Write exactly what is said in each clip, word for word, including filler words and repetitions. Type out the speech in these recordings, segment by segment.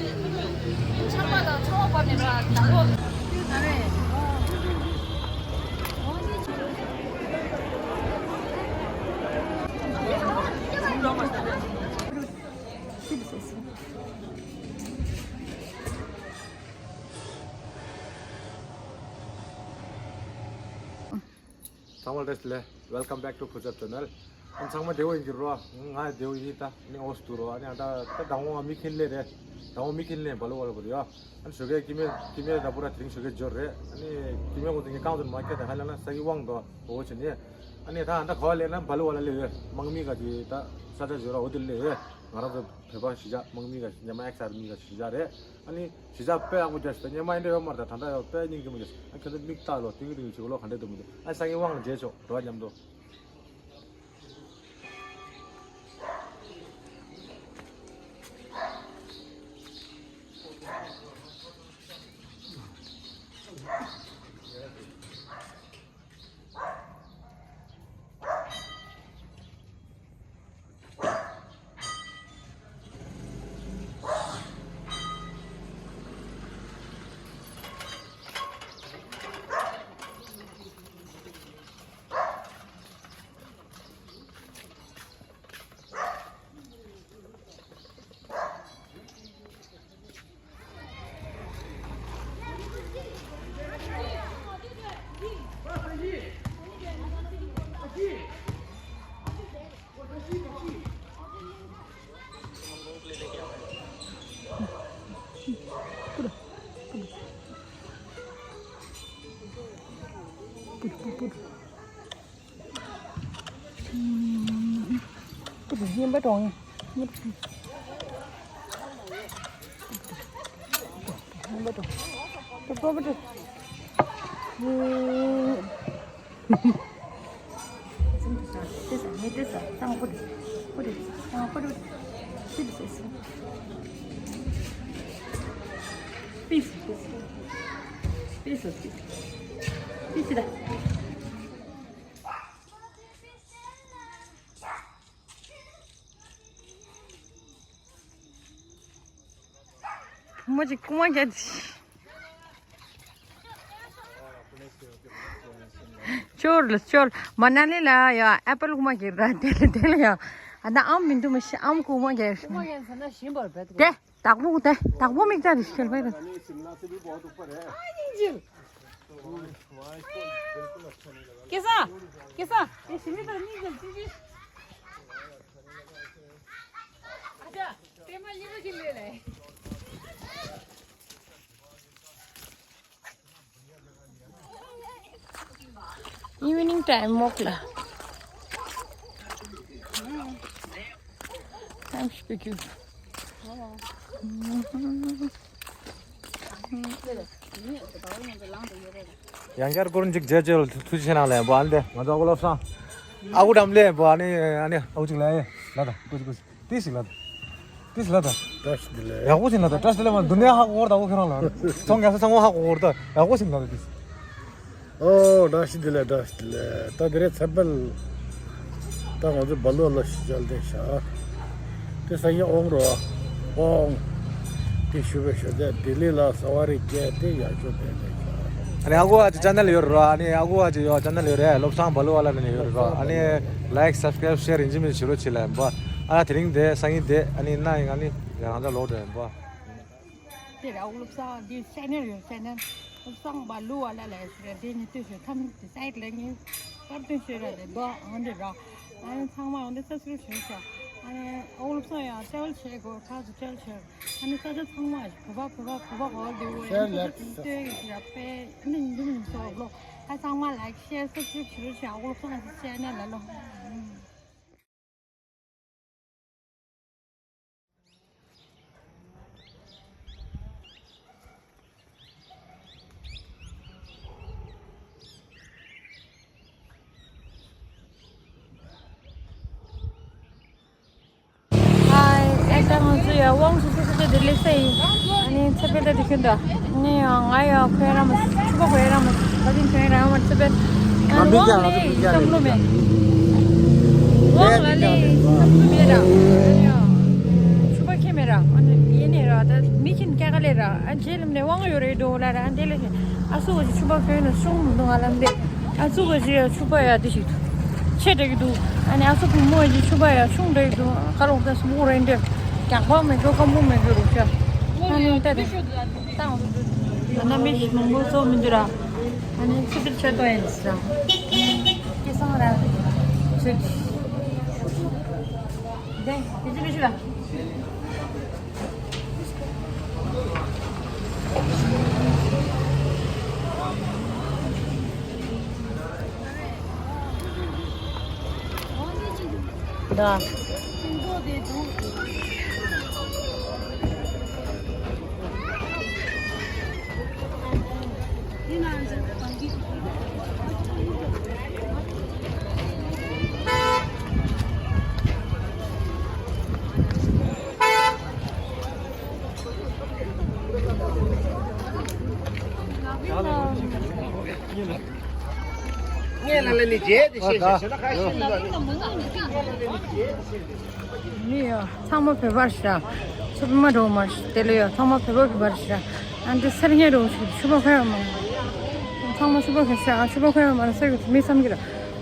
ཆར་པ་དང་ཚ་བ་བབས་ནས་ཕར་ནག་པོ། ཚང་མ་བདེ་ལེགས། Welcome back to Phuzap Channel. ཨ་ཚང་མ་བདེ་པོ་ཡིན་གྱི་རོ། ང་བདེ་པོ་ཡིན་ད། ཨ་ནི་འོ་སུ་རོ། ཨ་ནི་ཨ་ད་ད་དང་བོ་མི་ཁེན་ལེ་རེད། དང་བོ་མི་ཁེན་ལེ་བ་ལུ་བ་ལ་བུ་རེད་ཡ། ཨ་ནི་ཞོགས་ཀས་ཀི་མེ་ཀི་མེ་ད་པུ་ར་དེ་རིང་ཞོགས་ཀས་འབྱོར་རེད། ཨ་ནི་ཀི་མེ་ཁོང་ཚོ་ངས་རྐང་ཚོ་མ་ཁྱེར་ད་ཧ་ལ་ན་ས་ཡི་དབང་དོ་འོ་བྱེད་ནི། ཨ་ནི་ད་ཨ་ད་ག་བ་ལེ་ན་བ་ལུ་བ་ལ་ལེ་ཡོད། དམག་མི་ག་ཅི་ད་ས་ཆ་འབྱོར་ར་འོ་དེ་ལེ་ཡོད། ང་རང་ཚོ་བོད་པ་གཞིས་ཆགས་དམག་མི་ག་ཉི་མ་ཨེག་སར་མི་ག་གཞིས་ཆགས་རེད། ཨ་ནི་གཞིས་ཆགས་དཔེ་ཡག་པོ་རྒྱག་ཤི་ད་ཉི་མ་ཨེ་འདྲ་ཡོད་མ་རེད། ད་ད་ལྟ་ཡོད་དཔེ་སྙིང་རྗེ་མོ་རྒྱག་ཤི། ཨ་ཁྱོད་ཚོ་མིག་ལྟ་ལོ། ཏིང་ཏིང་བྱེད་ལོ། ག་འདྲ་འདུག་མི་འདུག་ཨ་སང་ཉིན་དབང་ལ་མཇལ་ཆོག་འགྲོ་བ་མཉམ་དུ། བུ་མོ་གཅིག་རྐུ་མ་རྒྱག་དེ། ཅོར་ལ་ཅོར། མ་ན་ལི་ལ་ཡ་ཨེ་པལ་རྐུ་མ་རྒྱག་ར། དེ་ལ་དེ་ལ་ཡ། ཨ་ད་ཨམ་མི་འདུག་མ་ཤི་ཨམ་རྐུ་མ་རྒྱག་རྐུ་མ་རྒྱག་ཟེར་ན་ཞིམ་པར་བེད་དེ། དྭགས་པོ་དེ་དྭགས་པོ་མིག་ལྟ་རེ་ཤེལ་བས། སྐལ་བཟང་། སྐལ་བཟང་། དེ་ཞི་མི་དང་མིག་ལ་ཅི་ཅི། ཨ་ཅག་པད་མ་གཉིས་པ་ཞིག་ལས་ལས། Evening time མོག་ལ། Time speaking. ཡང་བསྐྱར་སྐུ་མཁྱེན་གཅིག་མཇལ་བཅར་ཐུགས་རྗེ་ཆེ་གནང་ལན་པོ། ཨ་ནི་དེ་ང་ཚོ་ཨ་ཁུ་བློ་བཟང་ཨ་ཁུ་འགྲམ་ལན་པོ། ཨ་ནི་ཨ་ནི་ཨ་ཁུ་གཅིག་ལ་ཡེ་ལ་ད་ཀུ་ཅི་ཀུ་ཅི་ཏི་ཞིག་ལ་ད་ཏི་ཞིག་ལ་ད། བཀྲ་ཤིས་བདེ་ལེགས། ཡག་པོ་ཞིག་ལ་ད། བཀྲ་ཤིས་བདེ་ལེགས་མ་འདུག་ནས་ཧ་གོ་གོ་ད་ཨ་ཁུ་ཁྱེད་རང་ལ་ཚོང་རྒྱག་ས་ཚང་མ་ཧ་གོ་གོ་ད། ཡག་པོ་ཞིག་ལ་ད་ཏི་ཞིག། ཨོ་བཀྲ་ཤིས་བདེ་ལེགས། བཀྲ་ཤིས་བདེ་ལེགས། ད་དེ་རིང་ཚེ་འཕེལ་ད་ང་ཚོ་བ་ལོ་ལ་ཞིག་མཇལ་དེ་ཤག་དེ་སང་ཉིན་ཨོང་རོ་ཨོང་། དེ་ཞུ་བའི་ཞུ་དེ་ལྡི་ལི་ལ་ས་བ་རི་སྐད་དེ་ཡག་ཤོས་དེ་ནས་ཤག་ཨ་ནི་ཨ་ཁུ་ཨ་ཅེ་ཅེ་ནལ་ཡོད་རོ། ཨ་ནི་ཨ་ཁུ་ཨ་ཅེ་ཡོད་ཅེ་ནལ་ཡོད་རེད། བློ་བཟང་བ་ལུ་བ་ལ་ནས་ཡོད་རོ། ཨ་ནི་ལའིག་སབ་སི་ཀ་རེབ་ཤེར་ཡིན་གཅིག་མིན་གཅིག་བྱེད་རོགས་བྱེད་ལ་ཡིན་པ། ཨ་ནི་དེ་རིང་དེ་སང་ཉིན་དེ་ཨ་ནི་ན་ཡིན། ཨ་ནི་ཡང་ང་ཚོ་ལོག་འགྲོ་ཡིན་པ། དེ་ར་ཨུ་ལུག་སང་འདི་ཤ་ནལ་ཡོད། ཤ་ནལ་ཨུ་ལུག་སང་བ་ལུ་བ་ལ་ལས་ཟེར་དེ་ནི་ལྟོས་ཤོད་ཐམ་དེ་སའིད་ལ་ངས་པར་སྟོན་ཤོད་ར་ལས་འདུག་ཨ་འདི་ར། ཨ་ནི་ཚང་མ་འོ་འདི་སབ་སི་ཀ་རེབ་བྱས་ཤག་ཨ་ནི་ཨུ་ལུག་སང་ཡང་ཊེ་ཝེལ་བྱས་དགོས། ཁ་ཚོ་ཊེ་ཝེལ་བྱས། ཨ་ནི་ས་ཆ་ཚང་མ་བོད་པ་བོད་པ་བོད་པ་གོ་འདི་འོ། ཤེར་ལེགས་ལྟོས་ཀྱི་ཞིག་ར་པས་ཨ་ནི་ཉིན་ཉིན་སོགས་ལོ། ཨ་ཚང་མ་ལའིག་ཤེར་སབ་སི་ཀ་རེབ་བྱེད་རོགས་བྱས། ཨུ་ལུག་སང་ཤ་ནལ་ལ་ལོ། ཨ་ད་ང་ཚོ་ཡ་དབང་ཆུ་ཚོད་ཚོད་དེ་སླེབས་ས་ཡིན། ཨ་ནི་ཚེ་འཕེལ་ད་དེ་ཁྱོད་འདྲ་ནི་ཡང་ང་ཡ་ཁོས་ར་མ་ཕྱུ་པ་ཁོས་ར་མ་ཁ་ཅིག་ཁྱོད་ར་མ་ཚེ་འཕེལ། ཨ་དབང་ལས་བསམ་བློ་མེད། དབང་ལ་ལས་བསམ་བློ་མེད་ར། ཕྱུ་པ་ཁྱེད་མེད་ར། ཨ་ནི་ཡིན་ནི་ར། ད་མི་ཁྱིམ་སྐྱ་ཀ་ལེ་ར། ཨ་རྗེས་ལམ་ནས་དབང་ཡོད་རེད་འགྲོ་ལ་ར། ཨ་དེ་ལས་ཨ་སུ་གི་ཕྱུ་པ་ཁྱོན་ནས་སྲུང་མི་འདུག་ང་ལ་འདི། ཨ་སུ་གི་ཕྱུ་པ་ཡ་དེ་ཞིག་ཆེ་དྲགས་ཀྱི་འདུག་ཨ་ནི་ཨ་སུ་བུ་མོ་གི་ཕྱུ་པ་ཡ་ཆུང་དྲགས་ཀྱི་འདུག་ཁ་ལོག་ད་སུ་མོ་རེད་འདྲ། རྒྱག་པ་མེད་འགྲོ་ཁ་མོ་མེད་འགྲོ་རུ་ཤ། ཨ་ནི་ད་དེ་ད་ང་མི་ཞིག་མང་པོ་ཚོ་མི་འདུག་ར། ཨ་ནི་ཆུ་དེར་ཆོད་དོ་ཡིན་ཟ། སྐྱེ་སོང་ར། ཆུ། དེ་དེ་ཅི་མི་ཤི་ལ། Да. ངས་ལ་ལ་ནི་རྗེས་དེ་ཤེས་ཤེས་ཤེས་ན་ཁ་ཤས་མི་འདུག་མི་ཡ་ཚང་མ་བོད་པ་རེད་ཤག་ཚོ་པ་མ་འགྲོ་མ་རེད་དེ་ལ་ཡ་ཚང་མ་བོད་པ་བོད་པ་རེད་ཤག་ཨ་འདི་སེར་སྐྱ་རོ་ཞིག་ཕྱུ་པ་ཁ་ཡ་མ་ཚང་མ་ཕྱུ་པ་ཁ་ཤག་ཕྱུ་པ་ཁ་ཡ་མ་རེད་ཟེར་གི་མི་བསམ་གི་ར།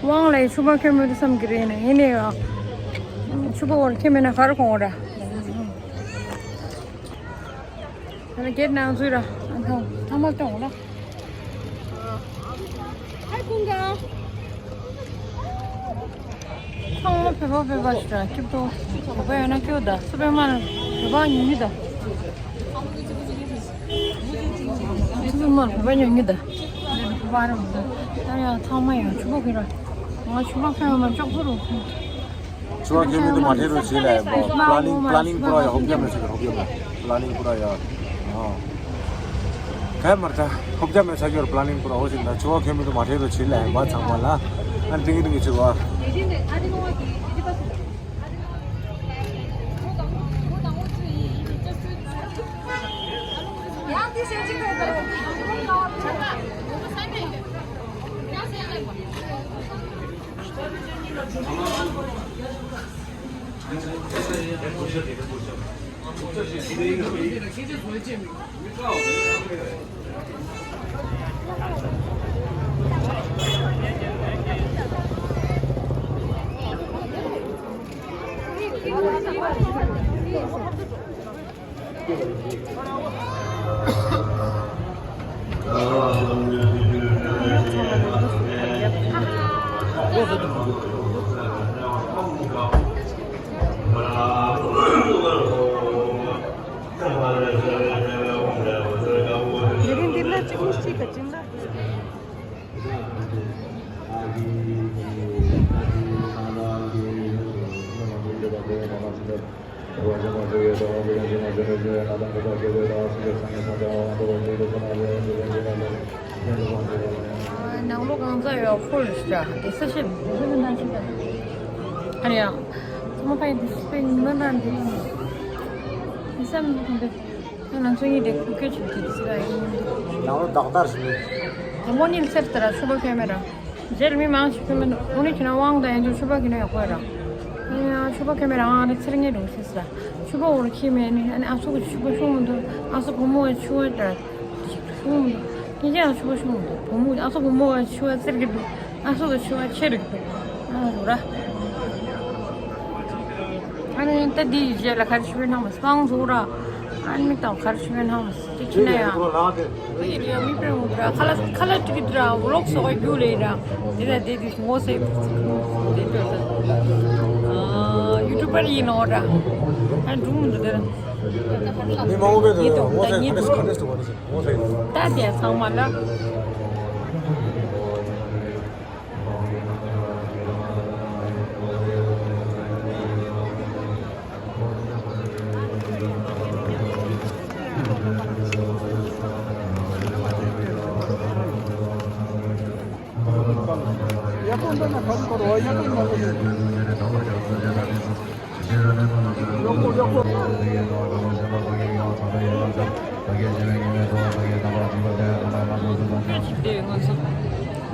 དབང་ལ་ཡི་ཕྱུ་པ་ཁ་མ་རེད་བསམ་གི་རེད་ན་ཡིན་ནའི་ཡ་ཕྱུ་པ་བོར་ཁྱེད་མེད་ན་ག་རེ་གོང་ར། ད་ནི་གེད་ནང་ཚུད་ར། ཨ་ཐང་ཐང་མ་གཏོང་ལ། ཧའི་ཀུན་དགའ། ཚང་མ་བོད་པ་བོད་པ་ཞིག་ར་སྐྱིད་པོ། བོད་པ་ཡོད་ན་སྐྱིད་པོ་ད་སུ་པེ་མ་ན་བོད་པ་ཉུང་ཉུང་ད། སུ་པེ་མ་ན་བོད་པ་ཉུང་ཉུང་ད། བོད་པ་ར་བོད་པ་ད་ཡང་ཚང་མ་ཡང་ཕྱུ་པ་གི་ར། ང་ཕྱུ་པ་ཁ་ཡང་མ་ལྕོག་པོ་རུ། ཚོ་བ་ཁྱོད་མི་དུ་མ་ཁྲེལ་རུ་བྱེད་ལ་ཡ་པ་པ་ལ་ལིང་པ་ལ་ལིང་པུ་ར་ཡ་ཧོབ་རྒྱ་མེད་ཆ་གི་ཧོབ་རྒྱ་མེད་པ་ལ་ལིང་པུ་ར་ཡ་ཨ་ག་མར་ད་ཧོབ་རྒྱ་མེད་ཆ་གི་པ་ལ་ལིང་པུ་ར་ཧོ་ཞིག་ད་ཚོ་བ་ཁྱོད་མི་དུ་མ་ཁྲེལ་རུ་བྱེད་ལ་ཡ་པ་ཚང་མ་ལ་ཨ་ཏིང་ཏིང་གི་ཚོ་བ། དེ་རིང་འདི་ལ་གཅིག་མི་གཅིག་ག་གཅིག་ལ། ནང་ལོགས་གང་ཚ་ཡོད་ཧྥུལ་ཤ་དེ་ས་ཤེད་ཧྥུལ་ནང་ཤེད་ཨ་ཡ་ཚོ་མ་ཕའི་དེ་སྤེན་ནི་ན་འདི་ཡིན་སམ་འདི་ང་ཚོ་གཉིས་དེ་ཁུག་ཀྱོ་ཆུ་དེ་དེ་སི་ལ་ཡིན་ནང་ལོགས་རྡོག་ལྟར་ཞིག་དེ་མོ་ནི་སེར་ཏེ་ར་ཆུ་བ་ཁེ་མེ་ར། རྗེར་མི་མང་ཞིག་ཕེབས་མི་འདུག་འོ་ནི་ཁྱེད་རང་དབང་དང་ཡན་ཆོད་ཕྱུ་པ་གི་ནས་ཡག་པོ་ར། ཨ་ཕྱུ་པ་ཁེ་མེ་ར་ཨང་རེ་ཚེར་ངེས་འགྲོ་ཤེས་སི་ར། ཕྱུ་པ་འོ་ར་ཁྱི་མེད་ནི་ཨ་ནི་ཨ་སོ་གི་ཕྱུ་པ་ཤོང་མི་འདུག་ཨ་སོ་བུ་མོ་གི་ཕྱུ་པ་འདྲ་ཤོང་མི་འདུག་ངེད་ཅག་ཡང་ཕྱུ་པ་ཤོང་མི་འདུག་བུ་མོ་ཨ་སོ་བུ་མོ་གི་ཕྱུ་པ་ཚེར་གི་འདུག་ཨ་སོ་གི་ཕྱུ་པ་ཆེ་རིག་འདུག་ཨ་རུ་ར། ཨ་ནི་ད་འདི་ཡི་རྗེས་ལ་ག་རེ་ཕྱུ་པའི་ནང་མ་སྤང་ཟོ་ར། ཨ་ནི་མི་དང་ག་རེ་ཕྱུ་པའི་ནང་མ་སི་ཅི་ཁྱི་ན་ཡང་། ཁོ་ཡི་རིགས་མི་སྤྲད་འོང་དྲ་ཁ་ལ་ཁ་ལ་ཀྲིག་དྲ་ཝི་ལོག་སོགས་རྒྱུ་ལས་ར། དེ་ལ་དེ་དུས་ངོ་སེ་དེ་སྤྲོད་ད། ཡུ་ཊུབ་པར་ཡིན་ནོ་ར། ཨ་འགྲུང་མི་འདུག་དེ་ར། མི་མང་པོ་ཡིན་དུ་ད་ངེས་དུ། ད་དེ་ཚང་མ་ལ།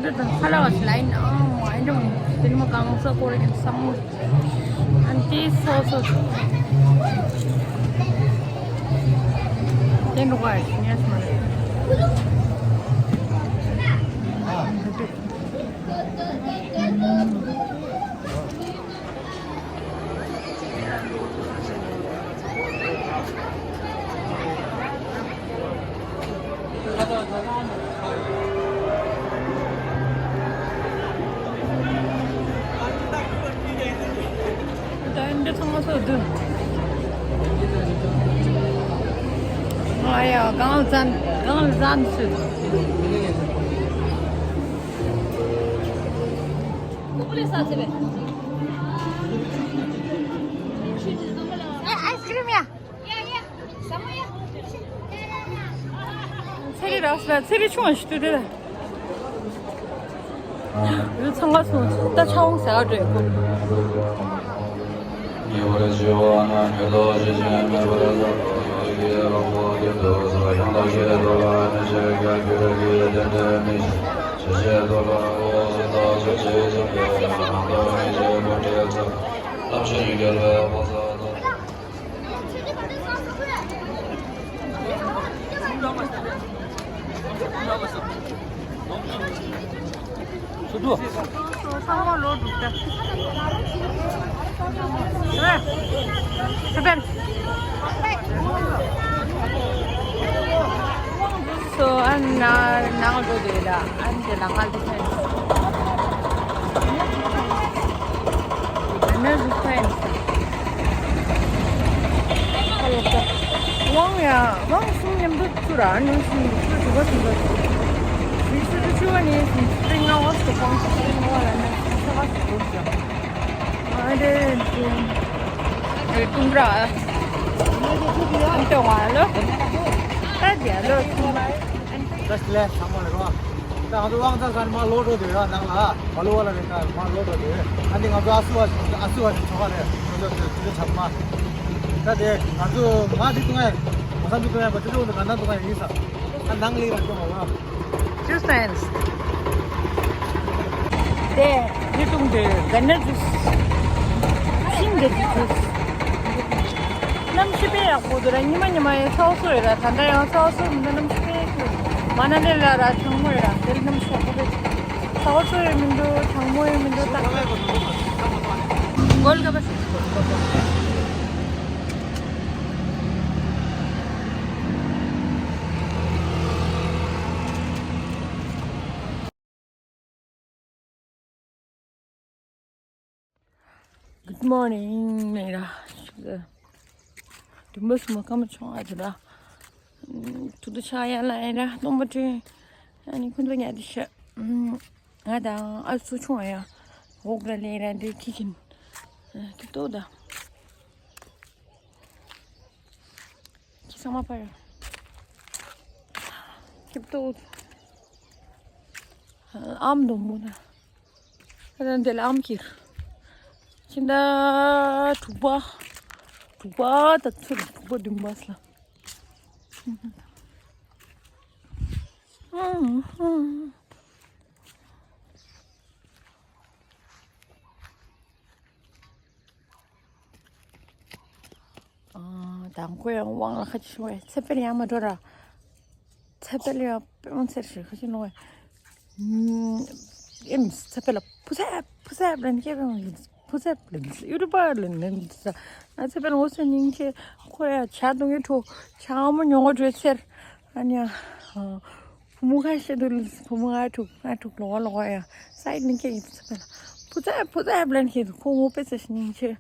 འདི་དང་ཁ་ལག་ལ་ཡིན་ཨང་ཨ་འདྲ་དེ་ནི་མ་གང་ས་ཀོ་རེ་གི་བསམ་བློ། And this also. ཡིན་འགྲོ་ག་ཡིན་ངས་མ་རེད། ད་འདི་ཚང་མ་སོ་བདུན། ཨ་ཡ་གང་ལ་བཙན་གང་ལ་བཙན་སུ། ཨ་ཨའི་སི་ཀི་རིམ་ཡ། ཚེ་རིང་རག་སོང་། ཚེ་རིང་ཆུང་བ་ཞིག་ཏུ་དེ་ལ། འདི་ཚང་མ་སོང་ད་ཆང་ཟ་འགྲོ་ཡག་པོ། སུ་དུ། སོ་སོ་ཚང་མ་ལོག་འགྲོ་ད། ཨ། སུ་པན། སོ་ཨན་ན་ནང་འགྲོ་དེ་ལ་ཨན་དེ་ལ་ང་འདི་ཐན། ཨན་ན་འདི་ཐན། ཨ་ལོ་ད། དབང་ཡ་དབང་གསུམ་མཉམ་དུ། ཚུར་ཨ་ནུ་སུ་སུ་དྲུག་པ་སུ་འདྲ་སུ། མི་སུ་དྲུག་ཅུ་བ་ནི་སུ་སྤྲིང་ང་བ་སུ་ཁོང་སུ་སྤྲིང་ང་བ་ལ་ནི་སུ་ས་བ་སུ་འདུག་ཅིང་། ཨ་རེ་ཏུང་རེ་ཏུང་ར། ཨ་ཏོ་ང་ལོ། ད་རྒྱ་ལོ་ཏུང་ར། ད་ལས་ཚང་མ་ལ་རོ། ད་ང་ཚོ་དབང་ཚར་ས་ནི་མ་ལོག་འགྲོ་དེ་ར་ནང་ལ་མ་ལོག་བ་ལ་རེད། ད་མ་ལོག་འགྲོ་དེ་ཨ་ནི་ང་ཚོ་ཨ་སུ་བ་ཨ་སུ་བ་ཞིག་ཚོ་བ་རེད། ང་ཚོ་དུས་ཚོད་ཚང་མ། ད་དེ་ང་ཚོ་མ་ཅིག་ཏུང་ཡ། མ་སམ་ཅིག་ཏུང་ཡ་པ་ཅི་ཅོག་ཏུ་ག་ན་ཏུང་ཡ་ཡིན་ས། ཨ་ནང་ལི་ར་ཅོག་མ་བ། ཅུ་སན་སི། དེ་ཡུ་ཏུང་དེ་ག་ན་ཅུས། ཤིང་གི་ཅུས། གནམ་གཤིས་དཔེ་ཡག་པོ་འདུག་ར། ཉི་མ་ཉི་མ་ཡང་ཚ་བ་སོ་ཡོད་ར། ད་ལྟ་ཡང་ཚ་བ་སོ་མི་འདུག་གནམ་གཤིས་དཔེ་ཡག་པོ། མ་ན་ལི་ལ་ར་གྲང་མོ་ཡོད་ར། དེར་གནམ་གཤིས་ཡག་པོ་རེད། ཚ་བ་སོ་ཡོད་མི་འདུག་གྲང་མོ་ཡོད་མི་འདུག་ད་གོལ་ག་པ་ཞིག Good morning ནས་ར། དུམ་བུ་སུ་མ་ཀ་མ་ཆུང་ཨ་ཅི་ར། ཐུ་དུ་ཆ་ཡ་ལ་ཨེ་ར་སྟོང་པ་ཏྲེ། ཨ་ནི་ཁུན་ཏུ་ཉལ་དི་ཤ། ང་དང་ཨ་སུ་ཆུང་ཨ་ཡ། འོག་ར་ལས་ར་འདི་ཁི་ཁིན། ཁི་ཏོ་ད། ཁི་ཚང་མ་པ་ཡ། ཁི་ཏོ། ཨམ་དུམ་བུ་ན། ཁྱེད་རང་འདི་ལ་ཨམ་ཁྱེར། ཁྱེད་ད་དྲུག་པ། དྲུག་པ་ད་ཚུར་དྲུག་པ་བདུན་པ་སླ། དང་ཁོ་ཡང་དབང་ལ་ཁ་ཅིག་ཤོག་ཚེ་འཕེལ་ཡང་མ་འགྲོ་ར། ཚེ་འཕེལ་ཡང་དཔེ་མོ་ཚེར་ཞིག་ཁ་ཅིག་ལོག་ཨེམ། ཚེ་འཕེལ་ལ་བུ་ཚེ་བུ་ཚེ་ལན་སྐྱེ་བའི་བུ་ཚེ་ལན་ཡུ་རུ་པ་ལན་ལན་ཚེ་འཕེལ་ངོ་སོ་སྙིང་རྗེ། ཁོ་ཡང་ཇ་འཐུང་གི་འགྲོ། ཇ་མོ་ཉོ་ག་འགྲོ་ཚེར། ཨ་ནི་ཡང་བུ་མོ་ཁ་ཤས་འདུག་བུ་མོ་ང་དྲུག་ང་དྲུག་ལོག་ལོག་ཡ་སའིད་ནས་སྐད་ཡིན་ཚེ་འཕེལ་ལ་བུ་ཚ་བུ་ཚ་བླན་ཁྱེད་ཁོ་ངོ་དཔེ་ཚ་ཞིག་སྙིང་རྗེ།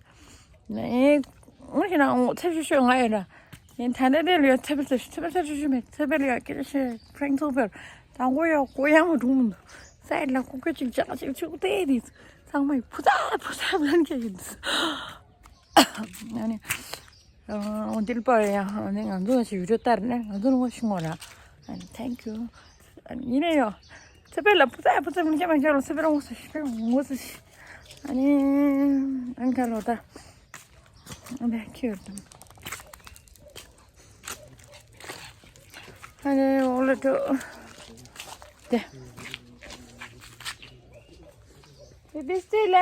ནས་ངོ་ཤེས་ན་ངོ་ཚེ་ཤོད་ཤོད་ང་ཡོད་ན་ཡིན་ད་ནས་དེ་ལ་ཡ་ཚེ་འཕེལ་ཚེ་ཤོད་ཚེ་འཕེལ་ཚེ་ཤོད་ཤོད་མེད་ཚེ་འཕེལ་ཡ་སྐད་ཆ་བཤད་ཕྲེང་ཚོགས་འཕེལ་དང་པོ་ཡ་ཁོ་ཡང་མ་དྲུང་མི་འདུག་སའིད་ལ་ཁོ་སྐད་ཅིག་ཅག་ཅིག་ཆུ་དེ་དེ་ཚང་མ་བུ་ཚ་བུ་ཚ་བླན་ཁྱེད་ཡིན། ཨ་ནི། འོ་འདིར་པར་ཡང་ཨ་ནི་ང་ཚོ་ཞིག་བི་ཌིའོ་ལྟར་ནས་ང་ཚོ་ནུ་བ་ཤི་ངོ་ར། ཨ་ནི་thank you། ཨ་ནི་ཡིན་ནས་ཡོ། ཚེ་འཕེལ་ལ་བུ་ཚ་བུ་ཚ་མི་ཁྱེད་མ་ཁྱེད་ལ་ཚེ་འཕེལ་ངོ་སུ་ཤི་ངོ་སུ་ཤི། ཨ་ནི་ཨ་ནི་ཁ་ལོ་ད། ཨ་ནི་ཁྱེད་ད། ཨ་ནི་འོ་ལ་ཏོ། དེ། དེ་དེ་སྟེ་ལ།